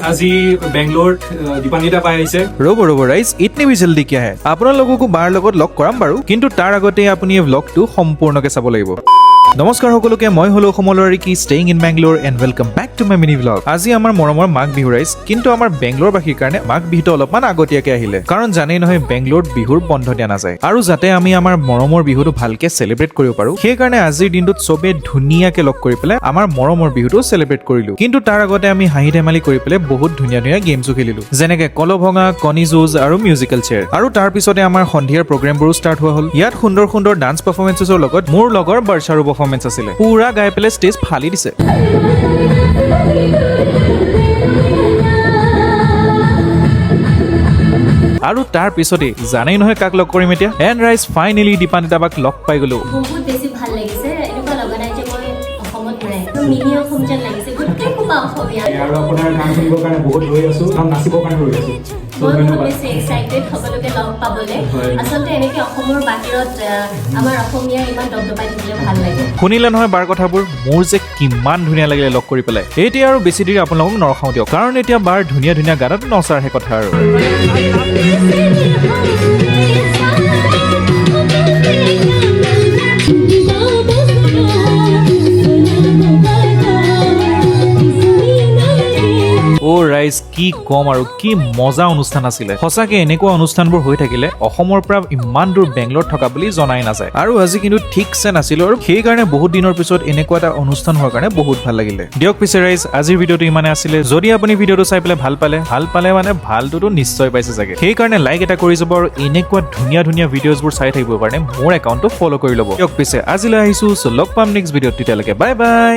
আজি বেংগলোৰত দীপান্বিতা বাই আহিছে। ৰ'ব ৰ'ব ৰাইজ, इतनी भी जल्दी क्या है? আপোনালোককো বাৰ লগত লগ কৰাম বাৰু, কিন্তু তাৰ আগতে আপুনি এই ভ্লগটো সম্পূৰ্ণকে চাব লাগিব। নমস্কাৰ সকলোকে, মই হলো অসমৰ Ricky, staying in Bangalore, and welcome back to my mini vlog. আজি আমাৰ মৰমৰ মাঘ বিহু ৰাইজ, কিন্তু আমাৰ বেংগলোৰবাসীৰ কাৰণে মাঘ বিহুটো অলপমান আগতীয়াকে আহিলে, কাৰণ জানেই নহয় বেংগলোৰত বিহুৰ বন্ধ দিয়া নাযায়। আৰু যাতে আমি আমাৰ মৰমৰ বিহুটো ভালকে চেলিব্ৰেট কৰিব পাৰো, সেইকাৰণে আজিৰ দিনটোত চবে ধুনীয়াকে লগ কৰি পেলাই আমাৰ মৰমৰ বিহুটো চেলিব্ৰেট কৰিলো। কিন্তু তাৰ আগতে আমি হাঁহি ধেমালি কৰি পেলাই বহুত ধুনীয়া ধুনীয়া গেমছো খেলিলো, যেনেকে কলহ ভঙা, কণী যুঁজ আৰু মিউজিকেল চেয়াৰ। আৰু তাৰ পিছতে আমাৰ সন্ধিয়াৰ প্ৰগ্ৰেমবোৰো ষ্টাৰ্ট হোৱা হ'ল। ইয়াত সুন্দৰ সুন্দৰ ডান্স পাৰফৰ্মেঞ্চেছৰ লগত মোৰ লগৰ বাৰ্ষাৰো পাৰফৰ্মেঞ্চ আছিলে। পুৰা গাই পেলাই ষ্টেজ ফালি দিছে। আৰু তাৰ পিছতেই জানেই নহয় কাক লগ কৰিম এতিয়া। এণ্ড ৰাইজ, ফাইনেলি দীপান্বিতা বাক লগ পাই গলো। বহুত বেছি ভাল লাগিছে। এনেকুৱা লগা নাই যে মই অসমত নাই, মিনি অসম যেন লাগিছে, গোটেই সোপা অসমীয়া। আৰু আপোনাৰ গান শুনিবৰ কাৰণে বহুত ৰৈ আছো আৰু নাচিবৰ কাৰণে ৰৈ আছো। So, মই বহুত ধন্যবাদ। বেছি এক্সাইটেড সকলোকে লগ পাবলৈ। আচলতে এনেকে অসমৰ বাহিৰত আমাৰ অসমীয়া ইমান দপদপাই থাকিলে ভাল লাগে। শুনিলে নহয় বাৰ কথাবোৰ? মোৰ যে কিমান ধুনীয়া লাগিলে লগ কৰি পেলাই। এতিয়া আৰু বেছি দেৰি আপোনালোকক নৰখাওঁ দিয়ক, কাৰণ এতিয়া বাৰ ধুনীয়া ধুনীয়া গানত নচাৰহে কথা আৰু। অ' ৰাইজ, কি ক'ম আৰু, কি মজা অনুষ্ঠান আছিলে সঁচাকে। এনেকুৱা অনুষ্ঠানবোৰ হৈ থাকিলে অসমৰ পৰা ইমান দূৰ বেংগলোৰত থকা বুলি জনাই নাযায়। আৰু আজি কিন্তু ঠিকছে নাছিলো আৰু সেইকাৰণে বহুত দিনৰ পিছত এনেকুৱা এটা অনুষ্ঠান হোৱাৰ কাৰণে বহুত ভাল লাগিলে। দিয়ক পিছে ৰাইজ, আজিৰ ভিডিঅ'টো ইমানে আছিলে। যদি আপুনি ভিডিঅ'টো চাই পেলাই ভাল পালে, ভাল পালে মানে ভালটোতো নিশ্চয় পাইছে চাগে, সেইকাৰণে লাইক এটা কৰি যাব আৰু এনেকুৱা ধুনীয়া ধুনীয়া ভিডিঅ'জবোৰ চাই থাকিবৰ কাৰণে মোৰ একাউণ্টটো ফ'ল' কৰি ল'ব। দিয়ক পিছে আজিলৈ আহিছো। চ' লগ পাম নেক্সট ভিডিঅ'ত, তেতিয়ালৈকে বাই বাই।